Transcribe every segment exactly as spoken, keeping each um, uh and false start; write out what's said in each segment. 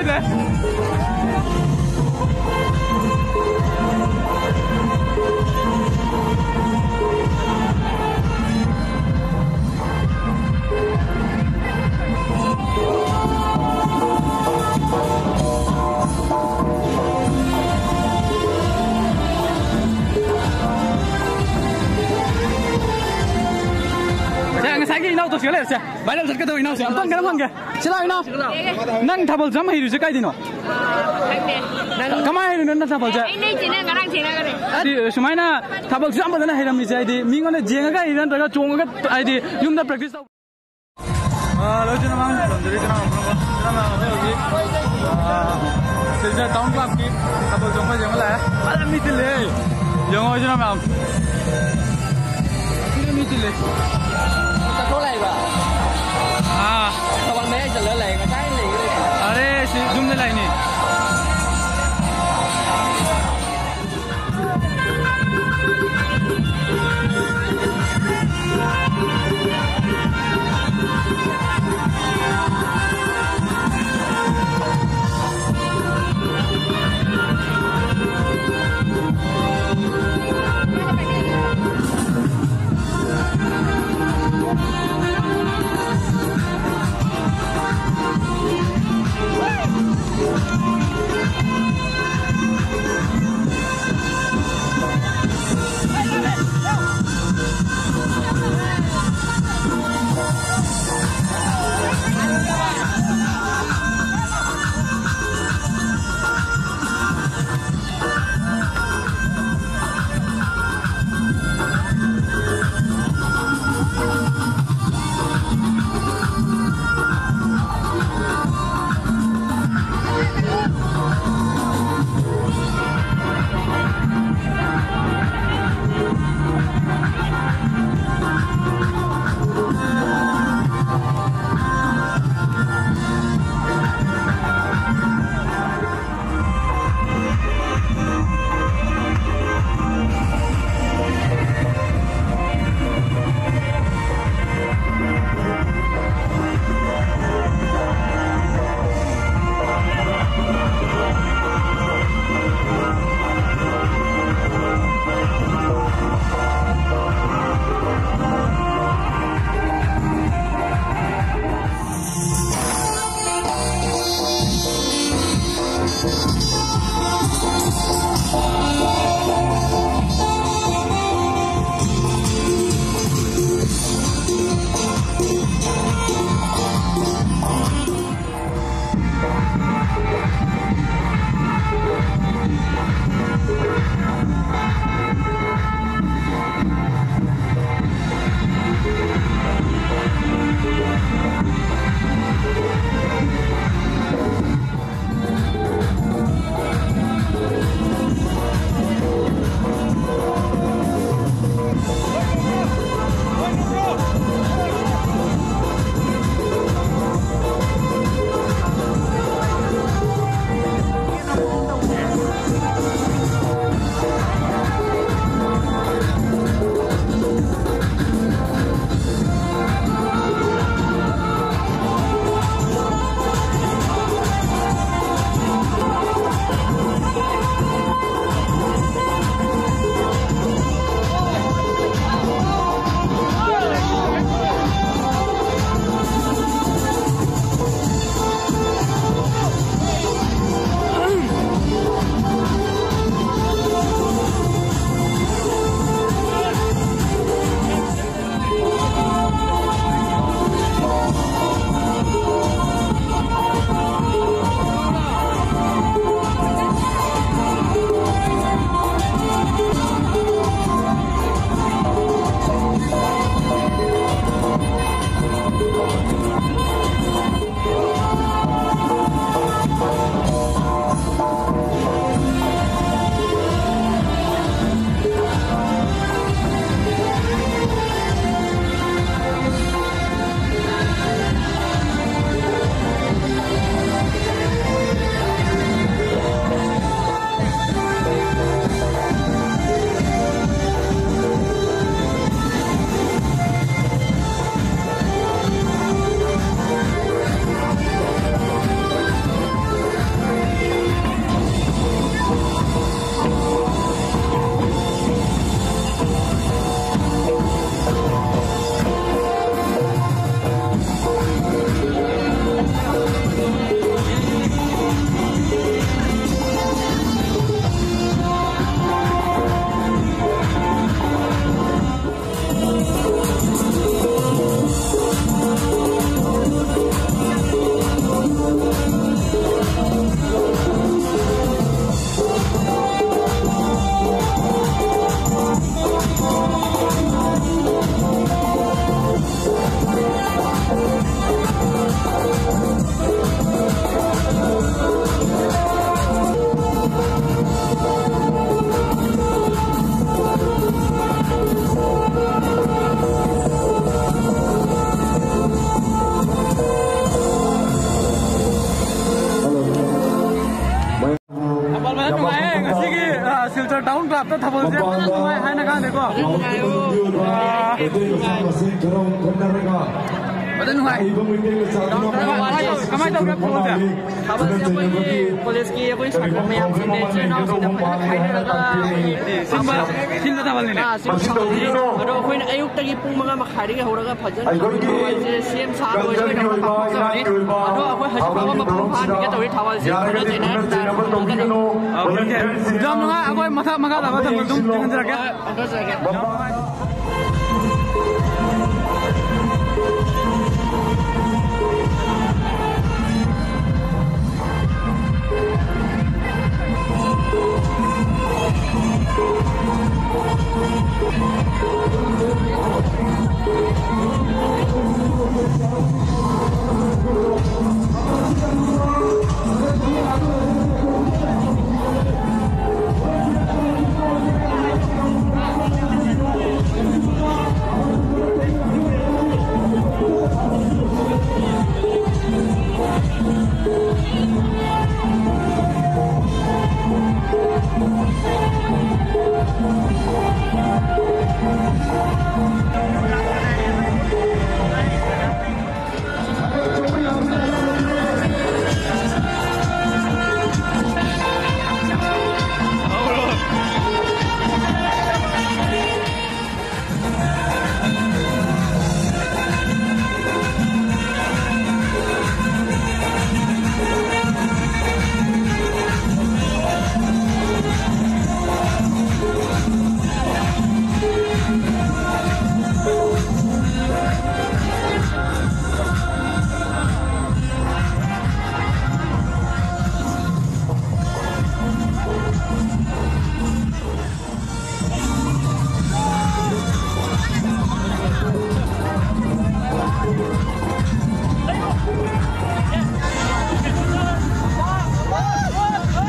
ꯁꯦ, ꯉꯁꯥꯏꯒꯤ ꯏꯅꯥꯎ ꯇꯧꯁꯤꯒ ꯂꯩꯔꯁꯦ꯫ ꯚꯥꯏꯔꯦꯜ ꯆꯠꯀꯗꯧꯕ ꯏꯅꯥꯎꯁꯦ꯫ ꯑꯝꯇꯪ ꯀꯩꯅꯣꯝ ꯍꯪꯒꯦ꯫ ꯁꯤ ꯂꯥꯛꯑꯣ, ꯏꯅꯥꯎ꯫ ꯅꯪ ꯊꯥꯕꯜ ꯆꯝ ꯍꯩꯔꯤꯁꯦ ꯀꯥꯏꯗꯩꯅꯣ? ꯈꯪꯗꯦ꯫ ꯀꯃꯥꯏꯅ ꯍꯩꯔꯤꯅꯣ ꯅꯪ ꯊꯥꯕꯜꯁꯦ? ꯑꯩ ꯅꯣꯏ ꯆꯦꯅ ꯉꯔꯥꯡ ꯊꯦꯡꯅꯈ꯭ꯔꯦ꯫ ꯍꯥꯏꯗꯤ ꯁꯨꯃꯥꯏꯅ ꯊꯥꯕꯜꯁꯦ ꯌꯥꯝ ꯐꯖꯅ ꯍꯩꯔꯝꯃꯤꯁꯦ, ꯍꯥꯏꯗꯤ ꯃꯤꯉꯣꯟꯗ ꯌꯦꯡꯉꯒ ꯍꯩꯔꯤꯔꯥ ꯅꯠꯇ꯭ꯔꯒ ꯆꯣꯡꯉꯒ, ꯍꯥꯏꯗꯤ ꯌꯨꯝꯗ practice ꯇꯧ? ꯑꯥ, ꯍꯜꯂꯣ, ꯏꯆꯤꯟ ꯏꯅꯥꯎ, ꯇꯝꯖꯔꯤ, ꯏꯆꯤꯟ ꯏꯅꯥꯎ, ꯏꯆꯤꯟ ꯏꯅꯥꯎ, ꯑꯩꯈꯣꯏ ꯍꯧꯖꯤꯛ, ꯑꯥ, ꯁꯤꯗ ꯇꯥꯎꯟ ꯀ꯭ꯂꯕꯀꯤ ꯊꯥꯕꯜ ꯆꯣꯡꯕ ꯌꯦꯡꯕ ꯂꯥꯛꯑꯦ꯫ ꯐꯖꯅ ꯃꯤ ꯇꯤꯜꯂꯦ꯫ ꯌꯦꯡꯉꯣ, ꯏꯆꯤꯟ ꯏꯅꯥꯎ ꯃꯌꯥꯝ꯫ ꯐꯖꯅ ꯃꯤ ꯇꯤꯜꯂꯦ꯫ ꯆꯠꯊꯣꯛ ꯂꯥꯛꯏꯕ? ꯑꯥ꯫ ꯊꯥꯕꯜ ꯃꯌꯥꯏ ꯆꯠꯂ ꯂꯥꯛꯑꯦ꯫ ꯉꯁꯥꯏ ꯂꯩꯒꯦ ꯂꯩꯒꯦ꯫ ꯑꯔꯦ, ꯁꯤ ꯌꯨꯝꯗ ꯂꯥꯛꯏꯅꯦ꯫ ꯇꯥꯎꯟ ꯀ꯭ꯂꯕꯇ ꯊꯥꯕꯜꯁꯦ ꯐꯖꯅ ꯅꯨꯡꯉꯥꯏ ꯍꯥꯏꯅ ꯀꯥꯟꯗꯦꯀꯣ꯫ ꯃꯩꯇꯩ ꯃꯆꯥ ꯃꯁꯦꯟ ꯈꯔ ꯑꯃꯨꯛ ꯈꯟꯅꯔꯒ ꯐꯖꯅ ꯅꯨꯡꯉꯥꯏ꯫ ꯍꯩꯕ ꯃꯩꯇꯩ ꯃꯆꯥꯗꯨꯅ ꯀꯃꯥꯏꯅ ꯇꯧ-, ꯀꯃꯥꯏꯅ ꯇꯧꯒꯦ ꯊꯥꯕꯜꯁꯦ? ꯊꯥꯕꯜꯁꯦ ꯑꯩꯈꯣꯏꯒꯤ ꯀꯣꯂꯦꯖꯀꯤ ꯑꯩꯈꯣꯏ ꯁꯥꯇ꯭ꯔ ꯃꯌꯥꯝꯁꯤꯡꯅ, ꯏꯆꯤꯜ ꯏꯅꯥꯎꯁꯤꯡꯅ ꯐꯖꯅ ꯈꯥꯏꯅꯔꯒ ꯑꯩꯈꯣꯏꯒꯤ ꯁꯤꯟꯕ, ꯁꯤꯟꯕ ꯊꯥꯕꯜꯅꯤꯅꯦ꯫ ꯑꯥ, ꯁꯤꯟꯕ ꯊꯥꯕꯜꯅꯤ꯫ ꯑꯗꯣ ꯑꯩꯈꯣꯏꯅ ꯑꯌꯨꯛꯇꯒꯤ ꯄꯨꯡ ꯃꯉꯥ ꯃꯈꯥꯏꯗꯒꯤ ꯍꯧꯔꯒ ꯐꯖꯅ ꯑꯩꯈꯣꯏꯒꯤ ꯊꯥꯕꯜꯁꯦ ꯁꯦꯝ ꯁꯥ ꯂꯣꯏꯔꯒ ꯀꯜꯆꯔꯒꯤ ꯑꯣꯏꯕ, ꯄꯥꯡꯊꯣꯛꯆꯕꯅꯤ꯫ ꯏꯅꯥꯠꯀꯤ ꯑꯣꯏꯕ ꯑꯗꯣ ꯑꯩꯈꯣꯏ ꯍꯧꯖꯤꯛ ꯐꯥꯎꯕ ꯊꯥꯕꯜꯒꯤ ꯃꯄꯨꯡ ꯊꯧꯔꯝꯁꯤꯗ ꯐꯥꯍꯟꯕꯤꯒꯦ ꯇꯧꯔꯤ ꯊꯥꯕꯜꯁꯦ꯫ ꯌꯥꯔꯒꯗꯤ ꯈꯠꯅ ꯆꯩꯅꯕ ꯄꯨꯟꯅ ꯆꯩꯅꯕ ꯇꯧꯕꯤꯒꯅꯨ꯫ ꯌꯥꯝ ꯅꯨꯡꯉꯥꯏ꯫ ꯑꯩꯈꯣꯏ ꯃꯊꯛ ꯃꯈꯥ ꯇꯥꯕ ꯊꯥꯕꯜꯗꯨ ꯑꯗꯨꯝ ꯌꯦꯡꯍꯟꯖꯔꯛꯀꯦ꯫ ꯄꯥꯡꯊꯣꯛꯆꯔꯒꯦ꯫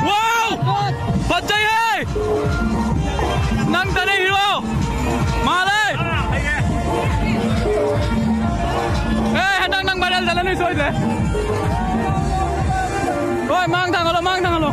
Wow! ꯐꯖꯩꯍꯦ! ꯅꯪ ꯇꯅꯦ ꯍꯤꯔꯣ! ꯃꯥꯜꯂꯦ! ꯑꯦ, ꯍꯟꯗꯛ ꯅꯪ viral ꯆꯠꯂꯅꯤ ꯁꯣꯏꯗ꯭ꯔꯦ꯫ ꯍꯣꯏ, ꯃꯥꯡ ꯊꯥꯡꯒꯠꯂꯣ, ꯃꯥꯡ ꯊꯥꯡꯒꯠꯂꯣ꯫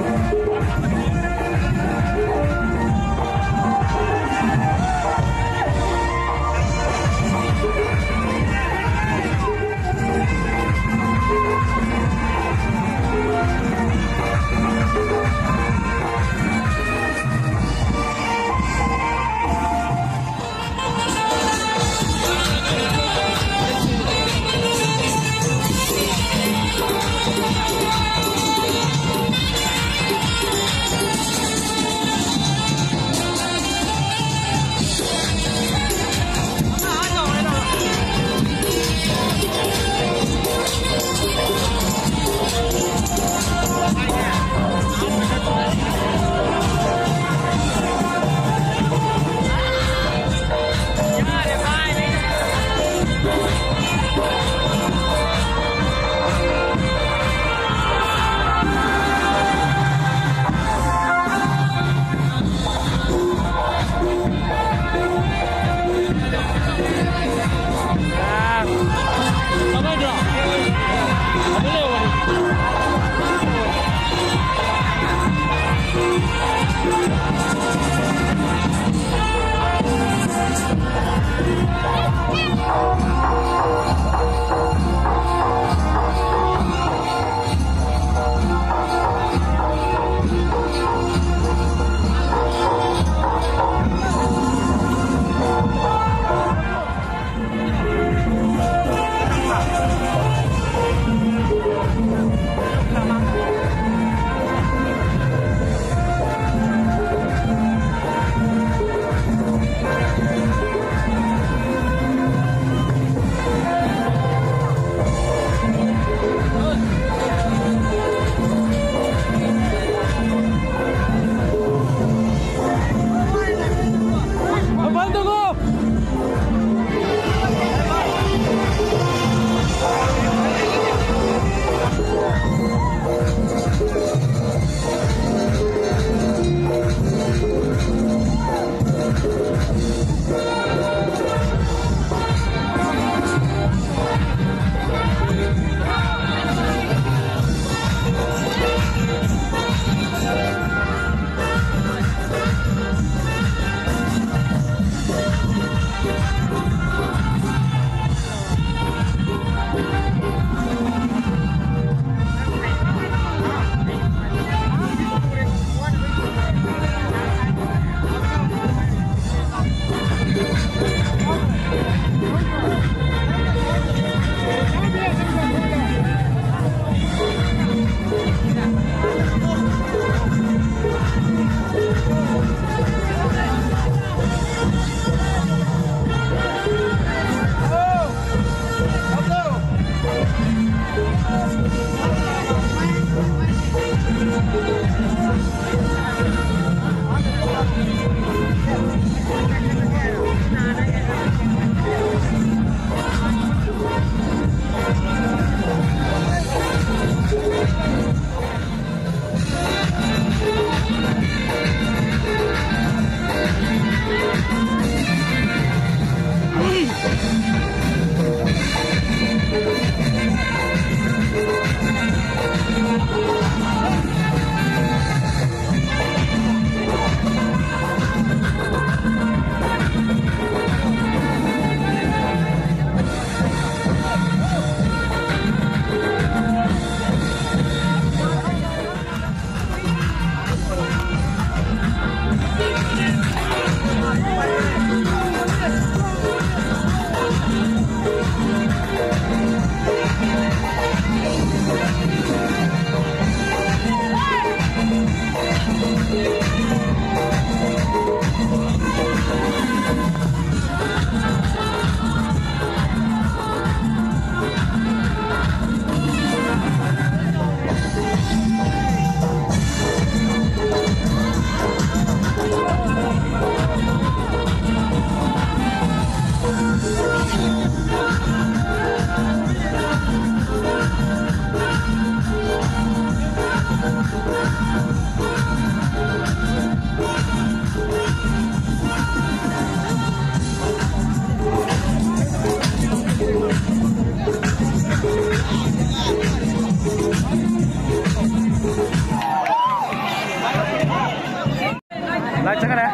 ꯆꯠꯈ꯭ꯔꯦ꯫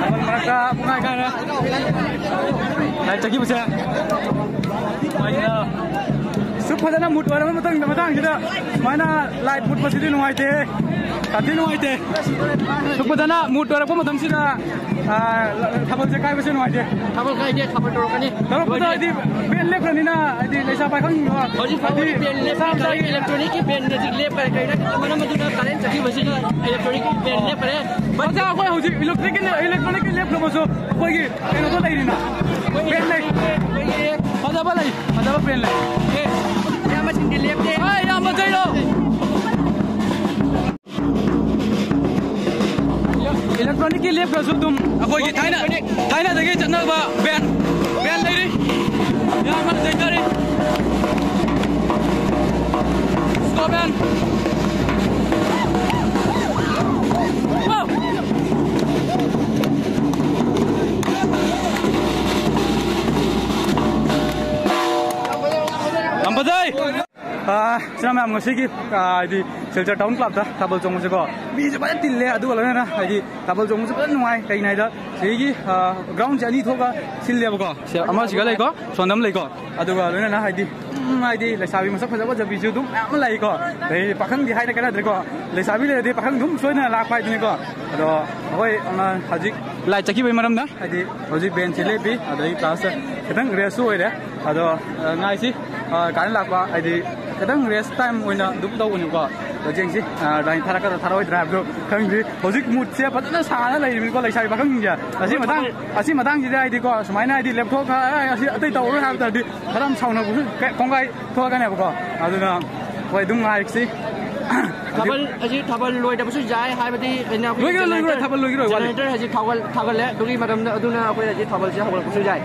ꯊꯥꯕꯜ ꯃꯔꯛꯇ ꯄꯨꯡꯈꯥꯏ ꯀꯥꯏꯔꯦ꯫ ꯂꯥꯏꯠ ꯆꯠꯈꯤꯕꯁꯦ꯫ ꯁꯨꯛ ꯐꯖꯅ ꯃꯨꯠ ꯑꯣꯏꯔꯕ ꯃꯇꯥꯡꯗ, ꯃꯇꯥꯡꯁꯤꯗ ꯁꯨꯃꯥꯏꯅ ꯂꯥꯏꯠ ꯃꯨꯠꯄꯁꯤꯗꯤ ꯅꯨꯡꯉꯥꯏꯇꯦ꯫ ꯁꯥꯊꯤ ꯅꯨꯡꯉꯥꯏꯇꯦ꯫ ꯁꯨꯛ ꯐꯖꯅ ꯃꯨꯠ ꯑꯣꯏꯔꯛꯄ ꯃꯇꯝꯁꯤꯗ, ꯑꯥ, ꯊꯥꯕꯜꯁꯦ ꯀꯥꯏꯕꯁꯦ ꯅꯨꯡꯉꯥꯏꯇꯦ꯫ ꯊꯥꯕꯜ ꯀꯥꯏꯗꯦ, ꯊꯥꯕꯜ ꯇꯧꯔꯛꯀꯅꯤ꯫ ꯇꯧꯔꯛꯄꯗ ꯍꯥꯏꯗꯤ ꯕꯦꯟ ꯂꯦꯞꯈ꯭ꯔꯅꯤꯅ, ꯍꯥꯏꯗꯤ ꯂꯩꯁꯥ ꯄꯥꯈꯪ ꯍꯧꯖꯤꯛ ꯐꯥꯎꯕꯗꯤ ꯍꯥꯏꯗꯤ ꯕꯦꯟ ꯃꯁꯥ ꯂꯦꯞꯈ꯭ꯔꯦ, ꯃꯁꯥꯒꯤ ꯏꯂꯦꯛꯇ꯭ꯔꯣꯅꯤꯛꯀꯤ ꯕꯦꯟ ꯍꯧꯖꯤꯛ ꯂꯦꯞꯈ꯭ꯔꯦ꯫ ꯀꯩꯅꯣ ꯃꯔꯝ ꯑꯗꯨꯅ ꯀꯔꯦꯟ ꯆꯠꯈꯤꯕꯁꯤꯅ ꯏꯂꯦꯛꯇ꯭ꯔꯣꯅꯤꯛꯀꯤ ꯕꯦꯟ ꯂꯦꯞꯈ꯭ꯔꯦ꯫ ꯑꯣꯖꯥ, ꯑꯩꯈꯣꯏ ꯍꯧꯖꯤꯛ ꯏꯂꯦꯛꯇ꯭ꯔꯤꯛꯀꯤ, ꯏꯂꯦꯛꯇ꯭ꯔꯣꯅꯤꯛꯀꯤ ꯂꯦꯞꯈ꯭ꯔꯕꯁꯨ ꯑꯩꯈꯣꯏꯒꯤ ꯀꯩꯅꯣꯗꯣ ꯂꯩꯔꯤꯅ, ꯕꯦꯟ ꯂꯩ꯫ ꯑꯩꯈꯣꯏꯒꯤ ꯐꯖꯕ ꯂꯩ, ꯐꯖꯕ ꯕꯦꯟ ꯂꯩ꯫ ꯑꯦ, ꯏꯌꯥꯝꯕꯁꯤꯡꯗꯤ ꯂꯦꯞꯇꯦ꯫ ꯑꯥ, ꯌꯥꯝ ꯐꯖꯩꯗꯣ꯫ ꯏꯂꯦꯛꯇ꯭ꯔꯣꯅꯤꯛꯀꯤ ꯂꯦꯞꯈ꯭ꯔꯁꯨ ꯑꯗꯨꯝ ꯑꯩꯈꯣꯏꯒꯤ ꯊꯥꯏꯅ, ꯊꯥꯏꯅꯗꯒꯤ ꯆꯠꯅꯕ ꯕꯦꯟ, ꯕꯦꯟ ꯂꯩꯔꯤ꯫ ꯌꯥꯝꯅ ꯂꯩꯖꯔꯤ꯫ ꯁ꯭ꯂꯣ ꯕꯦꯟ꯫ ꯋꯥꯎ! ꯌꯥꯝ ꯐꯖꯩ꯫ ꯑꯥ, ꯏꯆꯤꯟ ꯏꯅꯥꯎ ꯃꯌꯥꯝ, ꯉꯁꯤꯒꯤ, ꯑꯥ, ꯍꯥꯏꯗꯤ ꯁꯤꯜꯆꯔ ꯇꯥꯎꯟ ꯀ꯭ꯂꯕꯇ ꯊꯥꯕꯜ ꯆꯣꯡꯕꯁꯦꯀꯣ, ꯃꯤꯁꯨ ꯐꯖꯅ ꯇꯤꯜꯂꯦ꯫ ꯑꯗꯨꯒ ꯂꯣꯏꯅꯅ ꯍꯥꯏꯗꯤ ꯊꯥꯕꯜ ꯆꯣꯡꯕꯁꯨ ꯐꯖꯅ ꯅꯨꯡꯉꯥꯏ꯫ ꯀꯩꯒꯤꯅꯣ ꯍꯥꯏꯗ ꯁꯤꯒꯤ, ꯑꯥ, ꯒ꯭ꯔꯥꯎꯟꯁꯦ ꯑꯅꯤ ꯊꯣꯛꯑꯒ ꯁꯤꯜꯂꯦꯕꯀꯣ꯫ ꯁꯤ ꯑꯃ ꯁꯤꯒ ꯂꯩꯀꯣ, ꯁꯣꯝꯗ ꯑꯃ ꯂꯩꯀꯣ꯫ ꯑꯗꯨꯒ ꯂꯣꯏꯅꯅ ꯍꯥꯏꯗꯤ, ꯎꯝ, ꯍꯥꯏꯗꯤ ꯂꯩꯁꯥꯕꯤ ꯃꯁꯛ ꯐꯖ ꯐꯖꯕꯤꯁꯨ ꯑꯗꯨꯝ ꯃꯌꯥꯝ ꯑꯃ ꯂꯥꯛꯏꯀꯣ꯫ ꯑꯗꯩ ꯄꯥꯈꯪꯗꯤ ꯍꯥꯏꯅ ꯀꯥꯟꯅꯗ꯭ꯔꯦꯀꯣ꯫ ꯂꯩꯁꯥꯕꯤ ꯂꯩꯔꯗꯤ ꯄꯥꯈꯪ ꯑꯗꯨꯝ ꯁꯣꯏꯗꯅ ꯂꯥꯛꯄ ꯍꯥꯏꯗꯨꯅꯤꯀꯣ꯫ ꯑꯗꯣ ꯑꯩꯈꯣꯏ, ꯑ, ꯍꯧꯖꯤꯛ ꯂꯥꯏꯠ ꯆꯠꯈꯤꯕꯒꯤ ꯃꯔꯝꯅ ꯍꯥꯏꯗꯤ ꯍꯧꯖꯤꯛ ꯕꯦꯟꯁꯦ ꯂꯦꯞꯄꯤ, ꯑꯗꯩ ꯀ꯭ꯂꯥꯁꯇ ꯈꯤꯇꯪ ꯔꯦꯁꯁꯨ ꯑꯣꯏꯔꯦ꯫ ꯑꯗꯣ, ꯑ, ꯉꯥꯏꯁꯤ, ꯑ, ꯀꯥꯏꯅ ꯂꯥꯛꯄ ꯍꯥꯏꯗꯤ ꯈꯤꯇꯪ ꯔꯦꯁ ꯇꯥꯏꯝ ꯑꯣꯏꯅ ꯑꯗꯨꯝ ꯇꯧꯕꯅꯦꯕꯀꯣ꯫ ꯑꯗꯣ ꯌꯦꯡꯁꯤ, ꯑ, ꯂꯥꯏꯟ ꯊꯥꯔꯛꯀꯗ꯭ꯔꯥ ꯊꯥꯔꯛꯑꯣꯏꯗ꯭ꯔꯥ ꯍꯥꯏꯕꯗꯣ ꯈꯪꯗ꯭ꯔꯤ꯫ ꯍꯧꯖꯤꯛ ꯃꯨꯠꯁꯦ ꯐꯖꯅ ꯁꯥꯅ ꯂꯩꯔꯤꯕꯅꯤꯀꯣ ꯂꯩꯁꯥꯕꯤ ꯄꯥꯈꯪꯁꯤꯡꯁꯦ꯫ ꯑꯁꯤ ꯃꯇꯥꯡ, ꯑꯁꯤ ꯃꯇꯥꯡꯁꯤꯗ ꯍꯥꯏꯗꯤꯀꯣ ꯁꯨꯃꯥꯏꯅ ꯍꯥꯏꯗꯤ ꯂꯦꯞꯊꯣꯛꯈ꯭ꯔ, "ꯑꯦ, ꯑꯁꯤ ꯑꯇꯩ ꯇꯧꯔꯔꯣꯏ" ꯍꯥꯏꯕ ꯇꯥꯔꯗꯤ ꯈꯔ ꯌꯥꯝ ꯁꯥꯎꯅꯕꯁꯨ ꯀ-, ꯀꯣꯡꯒꯥꯏ ꯊꯣꯛꯂꯛꯀꯅꯦꯕꯀꯣ꯫ ꯑꯗꯨꯅ ꯍꯣꯏ ꯑꯗꯨꯝ ꯉꯥꯏꯔꯁꯤ꯫ ꯊꯥꯕꯜ ꯑꯁꯤ ꯊꯥꯕꯜ ꯂꯣꯏꯗꯕꯁꯨ ꯌꯥꯏ ꯍꯥꯏꯕꯗꯤ ꯑꯩꯅ ꯑꯩꯈꯣꯏꯒꯤ ꯂꯣꯏꯈꯤꯔꯣꯏ, ꯂꯣꯏꯈꯤꯔꯣꯏ, generator, ꯊꯥꯕꯜ ꯂꯣꯏꯈꯤꯔꯣꯏ, ꯋꯥꯠꯂꯤ꯫ Generator ꯍꯧꯖꯤꯛ ꯊꯥꯒꯠ-, ꯊꯥꯒꯠꯂꯦ꯫ ꯑꯗꯨꯒꯤ ꯃꯔꯝꯗ ꯑꯗꯨꯅ ꯑꯩꯈꯣꯏ ꯍꯧꯖꯤꯛ ꯊꯥꯕꯜꯁꯦ ꯍꯧꯒꯠꯂꯛꯄꯁꯨ ꯌꯥꯏ꯫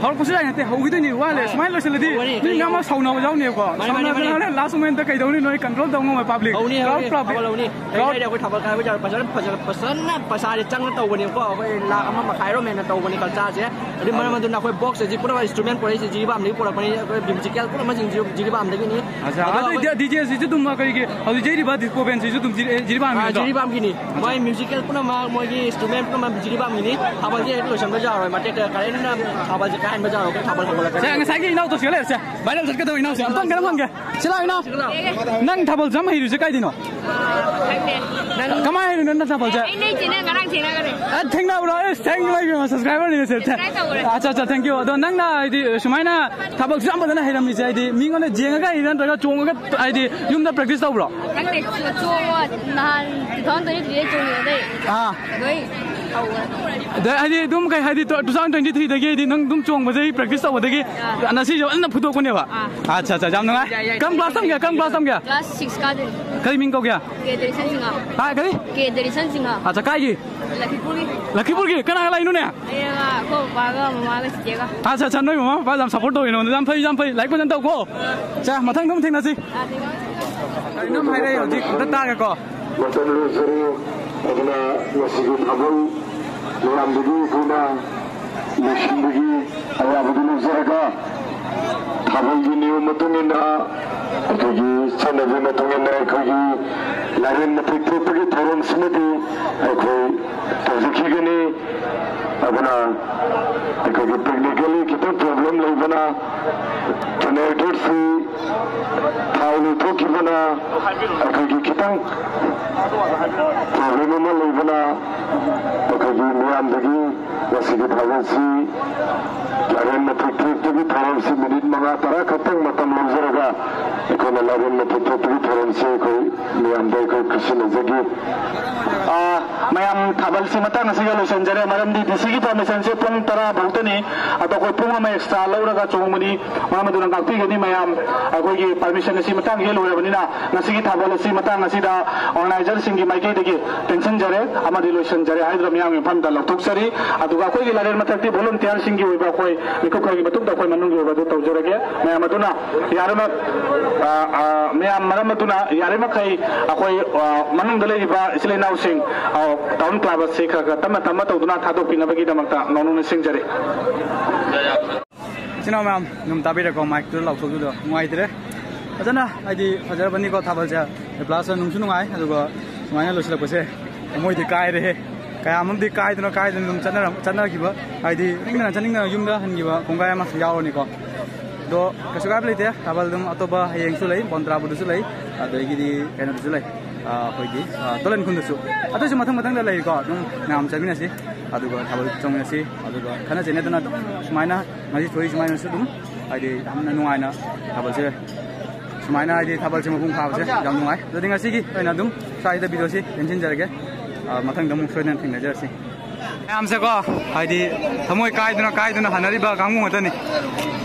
ꯍꯧꯔꯛꯄꯁꯨ ꯌꯥꯏ ꯅꯠꯇꯦ, ꯍꯧꯈꯤꯗꯣꯏꯅꯤ, ꯋꯥꯠꯂꯦ꯫ ꯍꯣꯏ꯫ ꯁꯨꯃꯥꯏꯅ ꯂꯣꯏꯁꯤꯜꯂꯗꯤ ꯍꯧꯔꯅꯤ, ꯃꯤ ꯃꯌꯥꯝ ꯑꯃ ꯁꯥꯎꯅꯕ ꯌꯥꯎꯅꯦꯕꯀꯣ꯫ ꯃꯥꯅꯤ, ꯃꯥꯅꯤ, ꯁꯥꯎꯅꯕꯗꯨꯅ ꯃꯥꯅꯤ꯫ ꯍꯣꯔꯦꯟ ꯂꯥꯁ ꯃꯣꯃꯦꯟꯇ ꯀꯩꯗꯧꯅꯤ, ꯅꯣꯏ ꯀꯟꯇ꯭ꯔꯣꯜ ꯇꯧ ꯉꯝꯃꯣꯏ ꯄꯥꯕ꯭ꯂꯤꯛ꯫ ꯍꯧꯅꯤ, ꯍꯧꯅꯤ, proud public. ꯊꯥꯕꯜ ꯍꯧꯅꯤ꯫ ꯀꯩ ꯀ꯭ꯔꯥꯎꯗ ꯂꯩꯔꯦ, ꯑꯩꯈꯣꯏ ꯊꯥꯕꯜ ꯀꯥꯏꯕ ꯌꯥꯔꯣꯏ꯫ ꯐꯖꯅ, ꯐꯖꯅ, ꯐꯖꯅ ꯄꯩꯁꯥꯁꯦ ꯆꯪꯅ ꯇꯧꯕꯅꯦꯕꯀꯣ꯫ ꯑꯩꯈꯣꯏ ꯂꯥꯈ ꯑꯃ ꯃꯈꯥꯏꯔꯣꯝ ꯍꯦꯟꯅ ꯇꯧꯕꯅꯦ ꯀꯜꯆꯔꯁꯦ꯫ ꯑꯗꯨ ꯃꯔꯝ ꯑꯗꯨꯅ ꯑꯩꯈꯣꯏ ꯕꯣꯛꯁ ꯑꯁꯤ ꯄꯨꯝꯅꯃꯛ ꯏꯟꯁꯇ꯭ꯔꯨꯃꯦꯟ ꯄꯨꯔꯛꯏꯁꯦ ꯖꯤꯔꯤꯕꯥꯝꯗꯒꯤ ꯄꯨꯔꯛꯄꯅꯤ꯫ ꯑꯩꯈꯣꯏ ꯃ꯭ꯌꯨꯖꯤꯀꯦꯜ ꯄꯨꯝꯅꯃꯛꯁꯤꯡꯁꯤ ꯖꯤꯔꯤꯕꯥꯝꯗꯒꯤꯅꯤ꯫ ꯑꯠꯆꯥ, ꯑꯗꯣ ꯑꯗꯨ ꯗꯤ-, ꯗꯤ ꯖꯦ ꯁꯤꯁꯨ ꯑꯗꯨꯝ ꯑꯩꯈꯣꯏꯒꯤ ꯍꯧꯖꯤꯛ ꯌꯩꯔꯤꯕ ꯗꯤꯁꯀꯣ ꯕꯦꯟꯁꯤꯁꯨ ꯑꯗꯨꯝ ꯖꯤꯔꯤ-, ꯑꯦ, ꯖꯤꯔꯤꯕꯥꯝꯒꯤ ꯑꯥ, ꯅꯠꯇ꯭ꯔꯣ? ꯖꯤꯔꯤꯕꯥꯝꯒꯤꯅꯤ꯫ ꯑꯠꯆꯥ꯫ ꯃꯣꯏ ꯃ꯭ꯌꯨꯖꯤꯀꯦꯜ ꯄꯨꯝꯅꯃꯛ, ꯃꯣꯏꯒꯤ ꯏꯟꯁꯇ꯭ꯔꯨꯃꯦꯟ ꯄꯨꯝꯅꯃꯛ ꯖꯤꯔꯤꯕꯥꯝꯒꯤꯅꯤ꯫ ꯊꯥꯕꯜꯁꯦ ꯍꯦꯛ ꯂꯣꯏꯁꯟꯕ ꯌꯥꯔꯣꯏ꯫ ꯃꯇꯦꯛꯇ ꯀꯔꯦꯟꯅ ꯊꯥꯕꯜꯁꯦ ꯀꯥꯏꯍꯟꯕ ꯌꯥꯔꯣꯏ꯫ ꯑꯩꯈꯣꯏ ꯊꯥꯕꯜ ꯍꯧꯒꯠꯂꯛꯀꯅꯤ꯫ ꯁꯦ, ꯉꯁꯥꯏꯒꯤ ꯏꯅꯥꯎ ꯇꯧꯁꯤꯒ ꯂꯩꯔꯁꯦ꯫ ꯚꯥꯏꯔꯦꯜ ꯆꯠꯀꯗꯧ ꯏꯅꯥꯎꯁꯦ꯫ ꯑꯝꯇꯪ ꯀꯩꯅꯣꯝ ꯍꯪꯒꯦ꯫ ꯁꯤ ꯂꯥꯛꯑꯣ, ꯏꯅꯥꯎ꯫ ꯅꯪ ꯊꯥꯕꯜ ꯖꯝ ꯍꯩꯔꯤꯁꯦ ꯀꯥꯏꯗꯩꯅꯣ? ꯈꯪꯗꯦ꯫ ꯀꯃꯥꯏꯅ ꯍꯩꯔꯤꯅꯣ ꯅꯪ ꯊꯥꯕꯜꯁꯦ? ꯑꯩ ꯅꯣꯏ ꯆꯦꯅꯦꯜ ꯉꯔꯥꯡ ꯊꯦꯡꯅꯈ꯭ꯔꯦ꯫ ꯑ, ꯊꯦꯡꯅꯕ꯭ꯔꯣ? ꯑꯦꯁ, thank you, ꯏꯕꯦꯝꯃ, subscriberꯅꯤꯅꯦ ꯁꯦ꯫ Subscribe ꯇꯧꯈ꯭ꯔꯦ꯫ ꯑꯠꯆꯥ, ꯑꯠꯆꯥ, thank you꯫ ꯑꯗꯣ ꯅꯪꯅ ꯍꯥꯏꯗꯤ ꯁꯨꯃꯥꯏꯅ ꯊꯥꯕꯜꯁꯨ ꯌꯥꯝ ꯐꯖꯅ ꯍꯩꯔꯝꯃꯤꯁꯦ, ꯍꯥꯏꯗꯤ ꯃꯤꯉꯣꯟꯗ ꯌꯦꯡꯉꯒ ꯍꯩꯔꯤꯔꯥ ꯅꯠꯇ꯭ꯔꯒ ꯆꯣꯡꯉꯒ ꯍꯥꯏꯗꯤ ꯌꯨꯝꯗ practice ꯇꯧꯕ꯭ꯔꯣ? ꯈꯪꯗꯦ, ꯆꯣ-, ꯆꯣꯡꯉꯣ ꯅꯍꯥꯟ two thousand twenty-threeꯗ ꯆꯣꯡꯉꯤꯗꯨꯗꯩ ꯑꯥ꯫ ꯂꯣꯏ ꯍꯧꯈ꯭ꯔꯦ꯫ ꯑꯗ ꯍꯥꯏꯗꯤ ꯑꯗꯨꯝ ꯀꯩ ꯍꯥꯏꯗꯤ two thousand twenty-threeꯗꯒꯤ ꯍꯥꯏꯗꯤ ꯅꯪ ꯑꯗꯨꯝ ꯆꯣꯡꯕꯁꯦ practice ꯇꯧꯕꯗꯒꯤ ꯑꯥ꯫ ꯉꯁꯤꯁꯦ ꯐꯖꯅ ꯐꯨꯗꯣꯛꯄꯅꯦꯕ꯫ ꯑꯥ꯫ ꯑꯠꯆꯥ, ꯑꯠꯆꯥ, ꯌꯥꯝ ꯅꯨꯡꯉꯥꯏ꯫ ꯌꯥꯏ, ꯌꯥꯏ, ꯀꯔꯝ ꯌꯥꯏ, class ꯌꯥꯏ, ꯇꯝꯒꯦ? ꯌꯥꯏ, ꯀꯔꯝ class ꯌꯥꯏ꯫ ꯇꯝꯒꯦ? Class six ꯀꯥꯗꯣꯏꯅꯤ꯫ ꯀꯔꯤ ꯃꯤꯡ ꯀꯧꯒꯦ? ꯀꯦ ꯗꯔꯤꯁꯟ ꯁꯤꯡꯍ꯫ ꯍꯥ, ꯀꯔꯤ? ꯀꯦ ꯗꯔꯤꯁꯟ ꯁꯤꯡꯍ꯫ ꯑꯠꯆꯥ, ꯀꯥꯏꯒꯤ? ꯂꯈꯤꯄꯨꯔꯒꯤ꯫ ꯂꯈꯤꯄꯨꯔꯒꯤ? ꯀꯅꯥꯒ ꯂꯥꯛꯏꯅꯣꯅꯦ? ꯑꯩꯒ ꯑꯩꯈꯣꯏ ꯕꯕꯥꯒ ꯃꯃꯥꯒ ꯆꯤꯆꯦꯒ꯫ ꯑꯠꯆꯥ, ꯑꯠꯆꯥ, ꯅꯣꯏ ꯃꯃꯥ ꯕꯕꯥ ꯌꯥꯝ support ꯇꯧꯋꯤ ꯅꯉꯣꯟꯗ꯫ ꯌꯥꯝ ꯐꯩ, ꯌꯥꯝ ꯐꯩ꯫ ꯂꯥꯏꯔꯤꯛ ꯐꯖꯅ ꯇꯧꯀꯣ꯫ ꯑꯥ꯫ ꯆꯥ, ꯃꯊꯪꯗ ꯑꯃꯨꯛ ꯊꯦꯡꯅꯁꯤ꯫ ꯑꯥ, ꯊꯦꯡꯅꯁꯤ꯫ ꯀꯔꯤꯅꯣꯝ ꯍꯥꯏꯔꯛꯑꯦ ꯍꯧꯖꯤꯛ, ꯑꯝꯇ ꯇꯥꯒꯦꯀꯣ꯫ ꯃꯇꯝ ꯂꯣꯏꯖꯔꯦ꯫ ꯑꯗꯨꯅ ꯉꯁꯤꯒꯤ ꯊꯥꯕꯜ ꯃꯌꯥꯝꯗꯒꯤ ꯑꯩꯈꯣꯏꯅ ꯂꯣꯏꯁꯤꯟꯕꯒꯤ ꯑꯌꯥꯕꯗꯨ ꯂꯧꯖꯔꯒ, ꯊꯥꯕꯜꯒꯤ ꯅꯤꯌꯣꯝ ꯃꯇꯨꯡ ꯏꯟꯅ, ꯑꯩꯈꯣꯏꯒꯤ ꯆꯠꯅꯕꯤ ꯃꯇꯨꯡ ꯏꯟꯅ ꯑꯩꯈꯣꯏꯒꯤ ꯂꯥꯏꯔꯦꯟ ꯃꯊꯦꯛ ꯊꯦꯛꯄꯒꯤ ꯊꯧꯔꯝꯁꯤꯃꯗꯤ ꯑꯩꯈꯣꯏ ꯇꯧꯖꯈꯤꯒꯅꯤ꯫ ꯑꯗꯨꯅ ꯑꯩꯈꯣꯏꯒꯤ technically ꯈꯤꯇꯪ problem ꯂꯩꯕꯅ, generatorꯁꯤ ꯊꯥꯎ ꯂꯣꯏꯊꯣꯛꯈꯤꯕꯅ ꯑꯩꯈꯣꯏꯒꯤ ꯈꯤꯇꯪ problem ꯑꯃ ꯂꯩꯕꯅ, ꯑꯩꯈꯣꯏꯒꯤ ꯃꯤꯌꯥꯝꯗꯒꯤ ꯉꯁꯤꯒꯤ ꯊꯥꯕꯜꯁꯤ ꯂꯥꯏꯔꯦꯟ ꯃꯊꯦꯛ ꯊꯦꯛꯄꯒꯤ ꯊꯧꯔꯝꯁꯤ minute ꯃꯉꯥ ꯇꯔꯥ ꯈꯛꯇꯪ ꯃꯇꯝ ꯂꯧꯖꯔꯒ ꯑꯩꯈꯣꯏꯅ ꯂꯥꯏꯔꯦꯟ ꯃꯊꯦꯛ ꯊꯦꯛꯄꯒꯤ ꯊꯧꯔꯝꯁꯤ ꯑꯩꯈꯣꯏ ꯃꯤꯌꯥꯝꯗ ꯑꯩꯈꯣꯏ ꯈꯨꯠꯁꯤꯟꯅꯖꯒꯦ꯫ ꯑꯥ, ꯃꯌꯥꯝ, ꯊꯥꯕꯜꯁꯤ ꯃꯇꯥꯡ ꯑꯁꯤꯒ ꯂꯣꯏꯁꯤꯟꯖꯔꯦ, ꯃꯔꯝꯗꯤ ꯗꯤ ꯁꯤꯒꯤ ꯄꯥꯔꯃꯤꯁꯟꯁꯦ ꯄꯨꯡ ꯇꯔꯥ ꯐꯥꯎꯗꯅꯤ꯫ ꯑꯗꯣ ꯑꯩꯈꯣꯏ ꯄꯨꯡ ꯑꯃ ꯑꯦꯛꯁꯇ꯭ꯔꯥ ꯂꯧꯔꯒ ꯆꯣꯡꯕꯅꯤ, ꯃꯔꯝ ꯑꯗꯨꯅ ꯉꯥꯛꯄꯤꯒꯅꯤ ꯃꯌꯥꯝ꯫ ꯑꯩꯈꯣꯏꯒꯤ ꯄꯥꯔꯃꯤꯁꯟ ꯑꯁꯤ ꯃꯇꯥꯡ ꯍꯦꯛ ꯂꯣꯏꯔꯕꯅꯤꯅ ꯉꯁꯤꯒꯤ ꯊꯥꯕꯜ ꯑꯁꯤ ꯃꯇꯥꯡ ꯑꯁꯤꯗ ꯑꯣꯔꯒꯅꯥꯏꯖꯔꯁꯤꯡꯒꯤ ꯃꯥꯏꯀꯩꯗꯒꯤ ꯇꯦꯟꯁꯤꯟꯖꯔꯦ ꯑꯃꯗꯤ ꯂꯣꯏꯁꯤꯟꯖꯔꯦ ꯍꯥꯏꯗꯨꯅ ꯃꯤꯌꯥꯝꯒꯤ ꯃꯐꯝꯗ ꯂꯧꯊꯣꯛꯆꯔꯤ꯫ ꯑꯗꯨꯒ ꯑꯩꯈꯣꯏꯒꯤ ꯂꯥꯏꯔꯦꯟ ꯃꯊꯛꯇꯤ ꯚꯣꯂꯨꯟꯇꯤꯌꯥꯔꯁꯤꯡꯒꯤ ꯑꯣꯏꯕ ꯑꯩꯈꯣꯏ ꯃꯤꯀꯨꯞ ꯈꯔꯒꯤ ꯃꯇꯨꯡꯗ ꯑꯩꯈꯣꯏ ꯃꯅꯨꯡꯒꯤ ꯑꯣꯏꯕ ꯑꯗꯨ ꯇꯧꯖꯔꯒꯦ꯫ ꯃꯌꯥꯝ ꯑꯗꯨꯅ ꯌꯥꯔꯤꯃꯛ, ꯑ, ꯑ, ꯃꯌꯥꯝ ꯃꯔꯝ ꯑꯗꯨꯅ ꯌꯥꯔꯤꯃꯈꯩ ꯑꯩꯈꯣꯏ, ꯑ, ꯃꯅꯨꯡꯗ ꯂꯩꯔꯤꯕ ꯏꯆꯤꯜ ꯏꯅꯥꯎꯁꯤꯡ, ꯑ, ꯇꯥꯎꯟ ꯀ꯭ꯂꯕ ꯑꯁꯤ ꯈꯔ ꯈꯔ ꯇꯞꯅ ꯇꯞꯅ ꯇꯧꯗꯨꯅ ꯊꯥꯗꯣꯛꯄꯤꯅꯕꯒꯤꯗꯃꯛꯇ ꯅꯧꯅ ꯅꯤꯡꯁꯤꯡꯖꯔꯤ꯫ ꯏꯆꯤꯟ ꯏꯅꯥꯎ ꯃꯌꯥꯝ ꯑꯗꯨꯝ ꯇꯥꯕꯤꯔꯦꯀꯣ, ꯃꯥꯏꯛꯇꯨꯗ ꯂꯥꯎꯊꯣꯛꯈꯤꯕꯗꯣ ꯅꯨꯡꯉꯥꯏꯇ꯭ꯔꯦ꯫ ꯐꯖꯅ ꯍꯥꯏꯗꯤ ꯐꯖꯔꯕꯅꯤꯀꯣ ꯊꯥꯕꯜꯁꯦ, ꯄ꯭ꯂꯁ ꯅꯨꯡꯁꯨ ꯅꯨꯡꯉꯥꯏ꯫ ꯑꯗꯨꯒ ꯁꯨꯃꯥꯏꯅ ꯂꯣꯏꯁꯤꯜꯂꯛꯄꯁꯦ ꯊꯃꯣꯏꯗꯤ ꯀꯥꯏꯔꯦꯍꯦ꯫ ꯀꯌꯥꯝ ꯑꯃꯗꯤ ꯀꯥꯏꯗꯅ ꯀꯥꯏꯗꯅ ꯑꯗꯨꯝ ꯆꯠꯅꯔꯝ-, ꯆꯠꯅꯈꯤꯕ, ꯍꯥꯏꯗꯤ ꯆꯠꯅꯤꯡꯗꯅ ꯆꯠꯅꯤꯡꯗꯅ ꯌꯨꯝꯗ ꯍꯟꯈꯤꯕ ꯀꯣꯡꯒꯥꯏ ꯑꯃꯁꯨ ꯌꯥꯎꯔꯅꯤꯀꯣ꯫ ꯑꯗꯣ ꯀꯩꯁꯨ ꯀꯥꯏꯕ ꯂꯩꯇꯦ, ꯊꯥꯕꯜ ꯑꯗꯨꯝ ꯑꯇꯣꯞꯄ ꯍꯌꯦꯡꯁꯨ ꯂꯩ, ꯕꯣꯟ ꯇꯔꯥꯕꯨꯗꯁꯨ ꯂꯩ, ꯑꯗꯒꯤꯗꯤ ꯀꯩꯅꯣꯗꯁꯨ ꯂꯩ, ꯑ, ꯑꯩꯈꯣꯏꯒꯤ, ꯑ, ꯇꯣꯂꯟ ꯈꯨꯟꯗꯁꯨ꯫ ꯑꯗꯨꯁꯨ ꯃꯊꯪ ꯃꯊꯪꯗ ꯂꯩꯀꯣ, ꯑꯗꯨꯝ ꯃꯌꯥꯝ ꯆꯠꯃꯤꯟꯅꯁꯤ, ꯑꯗꯨꯒ ꯊꯥꯕꯜ ꯆꯣꯡꯃꯤꯟꯅꯁꯤ, ꯑꯗꯨꯒ ꯈꯠꯅ ꯆꯩꯅꯗꯅ ꯑꯗꯨꯝ ꯁꯨꯃꯥꯏꯅ ꯉꯁꯤ ꯊꯣꯛꯏ ꯁꯨꯃꯥꯏꯅꯁꯨ ꯑꯗꯨꯝ ꯍꯥꯏꯗꯤ ꯌꯥꯝꯅ ꯅꯨꯡꯉꯥꯏꯅ ꯊꯥꯕꯜꯁꯦ ꯁꯨꯃꯥꯏꯅ ꯍꯥꯏꯗꯤ ꯊꯥꯕꯜꯁꯦ ꯃꯄꯨꯡ ꯐꯥꯕꯁꯦ ꯌꯥꯝ ꯅꯨꯡꯉꯥꯏ꯫ ꯑꯗꯨꯗꯤ ꯉꯁꯤꯒꯤ ꯑꯣꯏꯅ ꯑꯗꯨꯝ ꯁ꯭ꯋꯥꯏꯗ ꯚꯤꯗꯤꯑꯣꯁꯤ ꯇꯦꯟꯁꯤꯟꯖꯔꯒꯦ꯫ ꯑ, ꯃꯊꯪꯗ ꯑꯃꯨꯛ ꯁꯣꯏꯗꯅ ꯊꯦꯡꯅꯖꯔꯁꯤ꯫ ꯃꯌꯥꯝꯁꯦꯀꯣ, ꯍꯥꯏꯗꯤ ꯊꯃꯣꯏ ꯀꯥꯏꯗꯨꯅ ꯀꯥꯏꯗꯨꯅ ꯍꯟꯅꯔꯤꯕ ꯀꯥꯡꯕꯨ ꯉꯥꯛꯇꯅꯤ꯫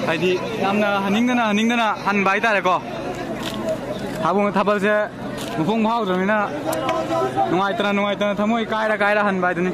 ꯍꯥꯏꯗꯤ ꯌꯥꯝꯅ ꯍꯟꯅꯤꯡꯗꯅ ꯍꯟꯅꯤꯡꯗꯅ ꯍꯟꯕ ꯍꯥꯏꯇꯥꯔꯦꯀꯣ꯫ ꯊꯥꯕꯜ, ꯊꯥꯕꯜꯁꯦ ꯃꯄꯨꯡ ꯐꯥꯍꯧꯗ꯭ꯔꯕꯅꯤꯅ ꯅꯨꯡꯉꯥꯏꯇꯅ ꯅꯨꯡꯉꯥꯏꯇꯅ ꯊꯃꯣꯏ ꯀꯥꯏꯔ ꯀꯥꯏꯔ ꯍꯟꯕ ꯍꯥꯏꯗꯨꯅꯤ꯫